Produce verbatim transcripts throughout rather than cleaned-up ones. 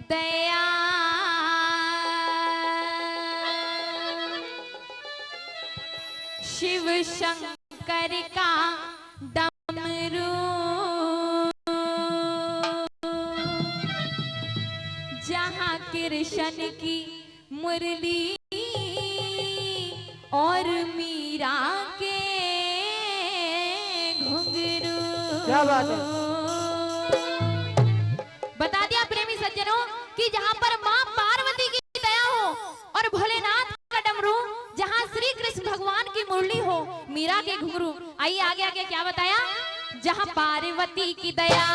दया, शिव शंकर का डमरू, जहाँ कृष्ण की मुरली और मीरा के घुंघरू। क्या बात है। बता दिया प्रेमी सज्जनों कि जहाँ पर माँ पार्वती की दया हो और भोलेनाथ का डमरू, जहाँ श्री कृष्ण भगवान की मुरली हो, मीरा के घुंघरू। आइए आगे, आगे क्या बताया? जहाँ पार्वती की दया,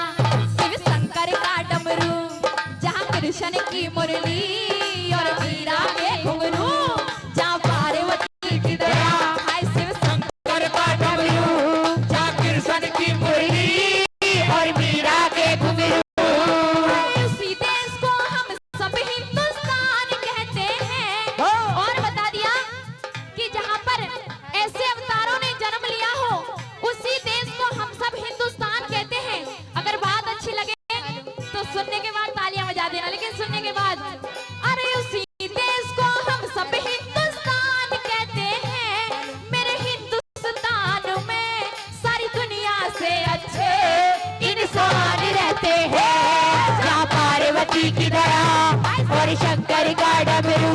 शिव शंकर का डमरू, जहाँ कृष्ण की मुरली और मीरा के घुंघरू, जहाँ पार्वती की दया, हाय शिव शंकर का डमरू, जहाँ कृष्ण की मुरली और मीरा के घुंघरू। उसी देश को हम सब हिंदुस्तान कहते हैं। हाँ। और बता दिया कि जहाँ पर ऐसे अवतारों ने जन्म लिया हो, उसी देश को हम सब हिंदुस्तान कहते हैं। अगर बात अच्छी लगे तो सुनने के बाद तालियां बजा देना, लेकिन सुनने के बाद, अरे उसी देश को हम सब हिंदुस्तान कहते हैं। मेरे हिंदुस्तान में सारी दुनिया से अच्छे इंसान रहते हैं। जहाँ पार्वती की दया और शंकर का डमरू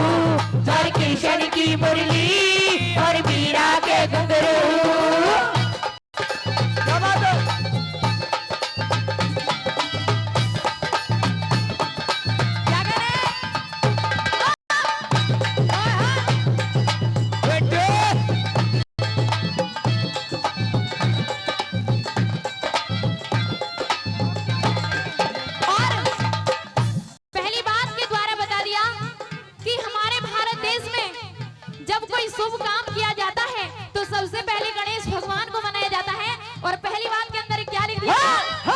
और कृष्ण की मुरली और मीरा के घुंघरू। क्या बात है? क्या गाने? ओए होए। बेटे। और पहली बात के द्वारा बता दिया कि हमारे भारत देश में जब कोई शुभ काम किया जाता है तो सबसे पहले गणेश भगवान को मनाया जाता है। और पहली बात के अंदर क्या लिख दिया? हाँ, हाँ,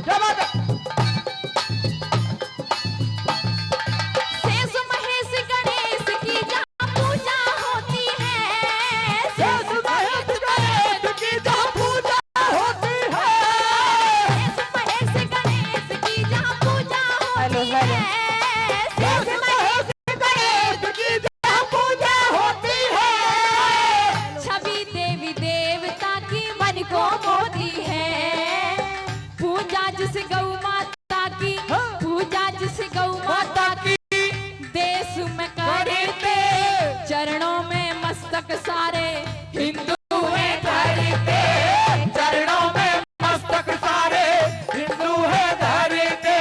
क्या बात है? शेष महेश गणेश की जहाँ पूजा होती है, शेष महेश गणेश की जहाँ पूजा होती है, शेष महेश गणेश की जहाँ पूजा होती है, शेष महेश गणेश की जहाँ पूजा होती है, छवि देवी देवता की मन को मोहती है। पूजा जिस गौ माता की, हाँ। पूजा जिस गौ माता की, देश में करते, चरणों में मस्तक सारे हिंदू है धरते, चरणों में मस्तक सारे हिंदू है धरते।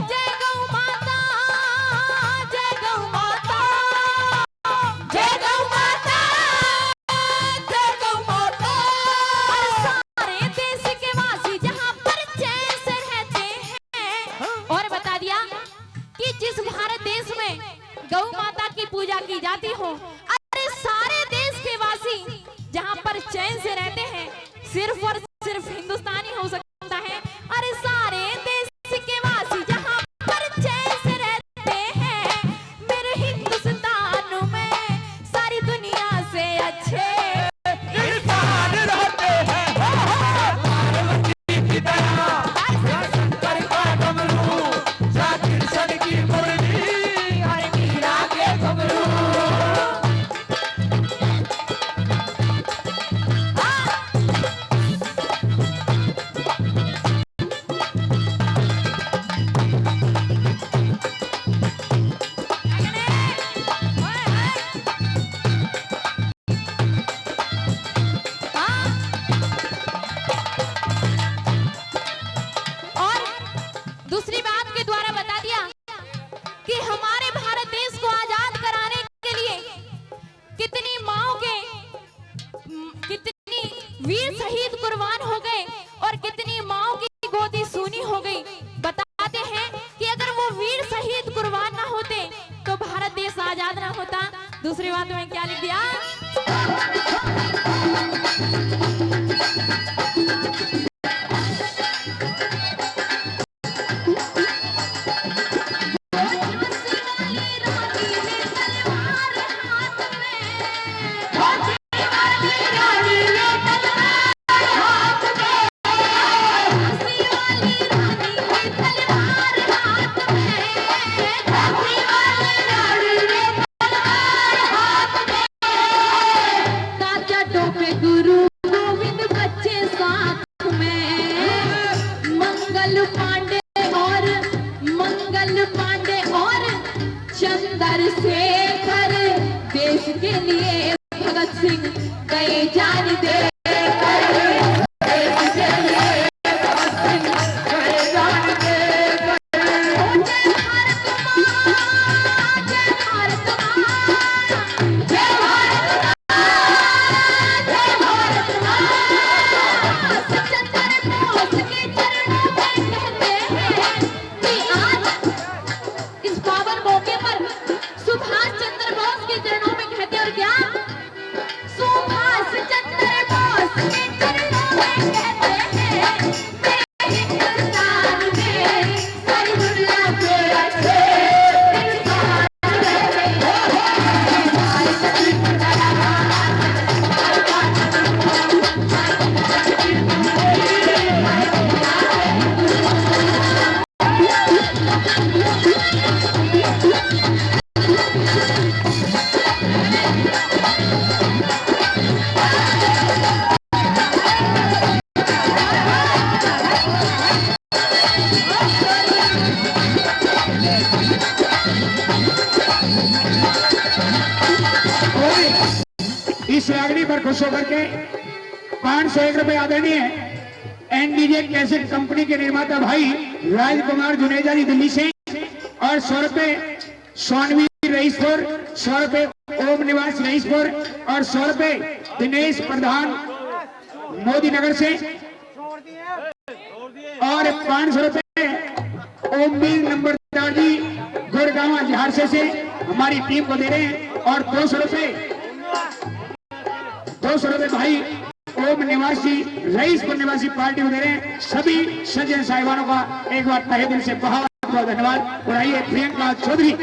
जय गौ माता, जय गौ माता, जय गौ माता, जय गौ माता। और सारे देश के वासी जहाँ पर चैन से रहते हैं। और बता दिया कि जिस भारत देश में गौ माता की पूजा की जाती हो, अरे सारे देश के वासी जहाँ पर चैन से रहते हैं, सिर्फ और सिर्फ हिंदुस्तानी हो सकता है। अरे सारे देश के वासी जहाँ पर चैन से रहते हैं, मेरे हिंदुस्तान में सारी दुनिया से अच्छे इंसान रहते हैं। पार्वती की दया, शंकर का डमरू, कृष्ण की मुरली और मीरा के घुंघरू। और दूसरी बात के द्वारा बता दिया कि हमारे भारत देश को आजाद कराने के लिए कितनी माओं के, कितनी वीर शहीद कुर्बान हो गए और कितनी माओं की गोदी सूनी हो गई। बताते हैं कि अगर वो वीर शहीद कुर्बान ना होते तो भारत देश आजाद ना होता। दूसरी बात में क्या लिख दिया? दो सौ करके, पाँच सौ एक रुपए आदरणीय एनडीजे कैसेट कंपनी के निर्माता भाई राजकुमार जुनेजा जी दिल्ली से, और सौ रुपए स्वानवी रईसपुर, सौ रुपए ओम निवास रईसपुर और सौ रुपए दिनेश प्रधान मोदी नगर से, और पाँच सौ रुपए ओम बीर नंबरदार जी गुड़गांव झारसे से हमारी टीम को दे रहे हैं, और दो सौ रुपए, दो सौ रुपए भाई ओम निवासी, रईसपुर निवासी पार्टी को दे रहे हैं। सभी सज्जन साहिबानों का एक बार तहे दिल से बहुत बहुत धन्यवाद। और आइए प्रियंका चौधरी। और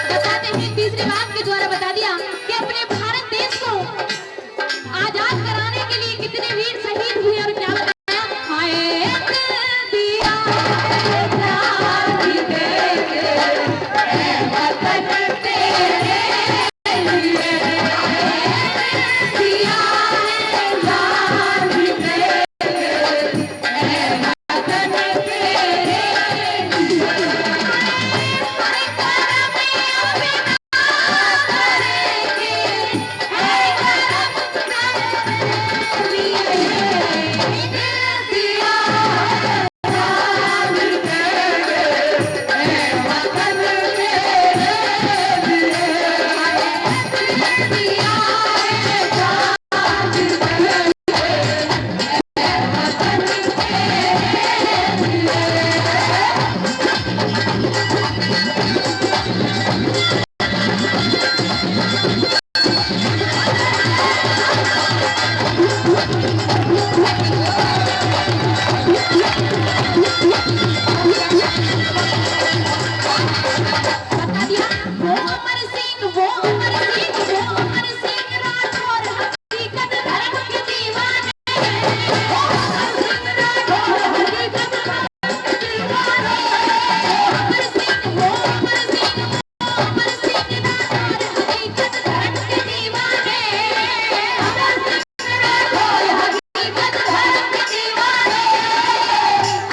बताते हैं, तीसरी बात के द्वारा बता दिया कि अपने भारत देश को आजाद कराने के लिए कितने वीर शहीद हुए और क्या बताया। हाय दिया है जान दे के, ए वतन तेरे लिए। हाय दिया है जान दे के, ए वतन तेरे लिए। हाय करम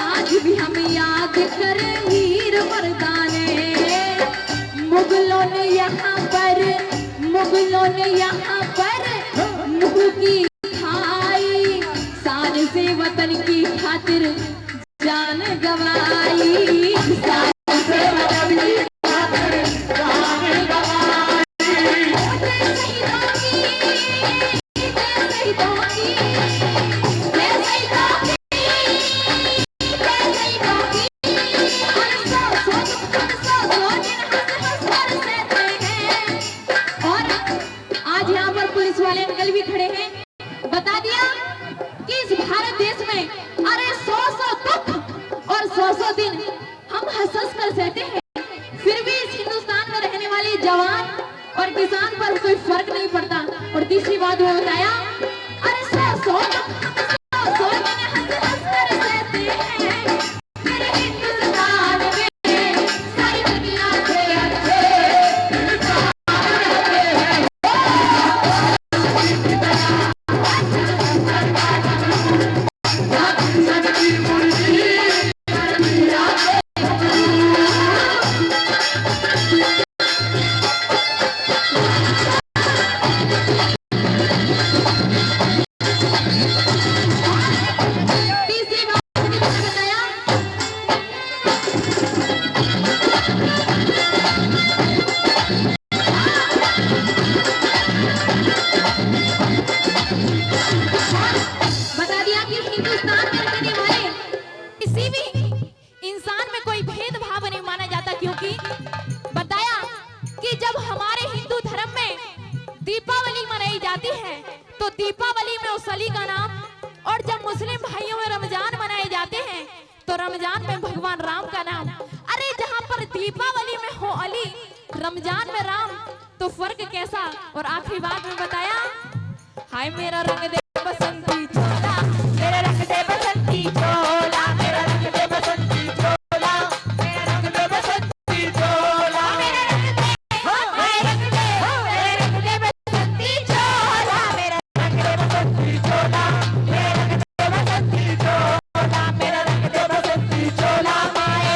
आज भी हम याद करें वीर मर्दाने, मुगलों ने यहाँ पर, मुगलों ने यहाँ पर मुँह की खाई, शान से वतन की खातिर जान गवाई। शान से वतन की खातिर जान गवाई। जय शहीदों की, जय शहीदों की, जय शहीदों की, जय शहीदों की। और सौ, सौ, सौ, सौ दिन हंस हंस कर सहते हैं। और आज यहाँ पर पुलिस वाले अंकल भी खड़े हैं। बता दिया कि इस भारत देश में, अरे, सौ सौ दुख और सौ सौ दिन हम हंस हंस कर सहते हैं, फिर भी इस हिंदुस्तान में रहने वाले जवान और किसान पर कोई फर्क नहीं पड़ता। और तीसरी बात वो बताया, अरे, सौ सौ दुख, सौ सौ दिन हंस हंस कर सहते हैं। बता दिया कि हिंदुस्तान में रहने वाले किसी भी इंसान में कोई भेदभाव नहीं माना जाता, क्योंकि बताया कि जब हमारे हिंदू धर्म में दीपावली मनाई जाती है, तो दीपावली में उस अली का नाम, और जब मुस्लिम भाइयों में रमजान मनाए जाते हैं, तो रमजान में भगवान राम का नाम। अरे, जहाँ पर दीपावली में हो अली, रमजान में राम, तो फर्क कैसा? और आखिरी बात में बताया, हाय मेरा रंग दे बसंती चोला, मेरा रंग दे बसंती चोला, मेरा रंग दे बसंती चोला, मेरा रंग दे बसंती चोला, मेरा रंग दे, हाय रंग दे, मेरा रंग दे बसंती चोला, मेरा रंग दे बसंती चोला, मेरा रंग दे बसंती चोला, मेरा रंग दे बसंती चोला, माए।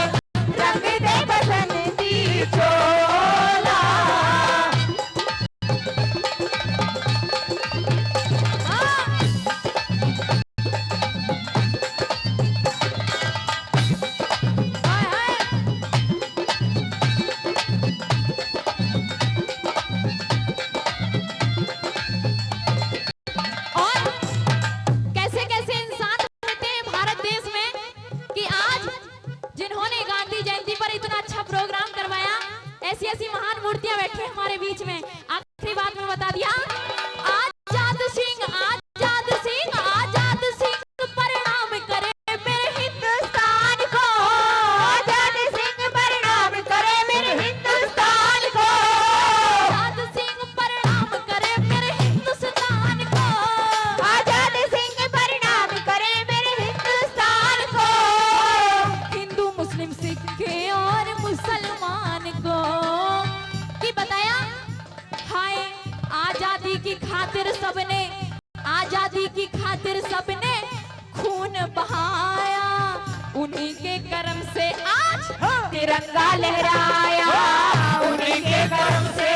महान मूर्तियां बैठी हैं हमारे बीच में। आखिरी बात में बता दिया, आजाद सिंह, आजाद सिंह, आजाद सिंह प्रणाम करे मेरे हिंदुस्तान को। आजाद सिंह प्रणाम करे मेरे हिंदुस्तान को। आजाद सिंह प्रणाम करे मेरे हिंदुस्तान को। आजाद सिंह प्रणाम करे मेरे हिंदुस्तान को। हिंदू, मुस्लिम, सिख और मुसलमान को। की बताया, हाय, आजादी की खातिर सबने, आजादी की खातिर सबने खून बहाया। उन्हीं के कर्म से आज तिरंगा लहराया। उन्हीं के कर्म से